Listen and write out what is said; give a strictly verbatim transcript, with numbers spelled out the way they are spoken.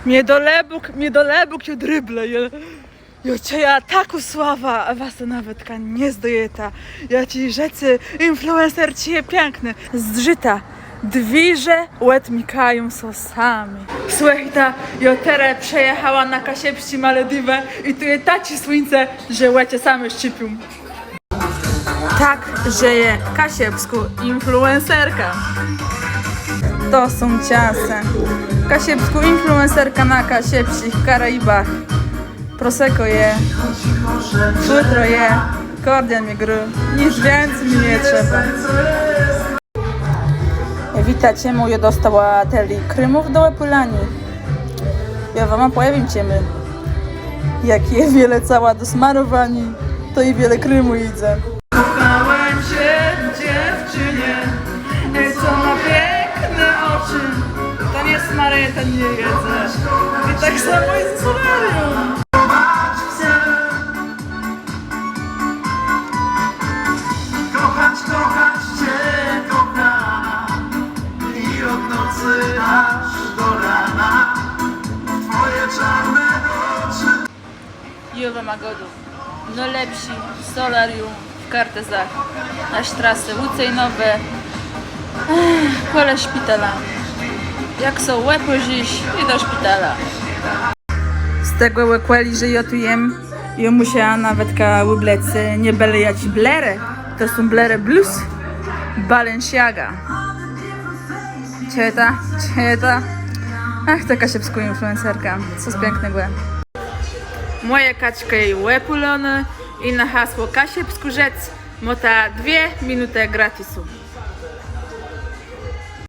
Mie dolëbóg, mie dolëbóg, jô drëblë, jô, jô czëjã taką sławã, a wa so nawetka nie zdôwôta. Jaczé rzeczë influencerczi je piãkné. Zdrzëta, dwiérze òdmikają sã same. Słëchôjta, jô terô przëjacha na kaszëbsczé Malediwë i tu je taczé słuńce, że òczë same szczipią. Tak żëje kaszëbskô influencerka. To są czasë. Kaszëbskô influencerka na kaszëbsczich Karaibach. Prosecco je, fùtro je, akòrdión mie grô. Nic wiãcy mie nie trzeba. Wita, czemù jô dostała tëli krémów do òpôlaniô? Jô wama pòwiém czemù. Jak jô wiele cała do smarowaniô, to i wiele krémù jidze. Kochałem się w dziewczynie, co ma piękne oczy. To nie smaruje, to nie jadze. I tak samo jest z solarium. Kochać, kochać cię kocham i od nocy aż do rana w twoje czarne oczy. Jô wama gôdóm, nôlepszé solarium w Kartuzach, na sztrasë Łucyjnowô, kòle szpitala. Jak sã òpôrzisz, i do szpitala. Z tegò òkòlégò, że jô tu jem, jô mùsza nawetka òblec, e, nié bële jaczé blërë, to są blërë Blues Balenciaga. Czëta, czëta. Ach, ta kaszëbskô influencerka, cos piãknégò. Mòja kaczka je òpôlonô i na hasło „Kaszëbskô rzecz” môta dwie minutë gratisu.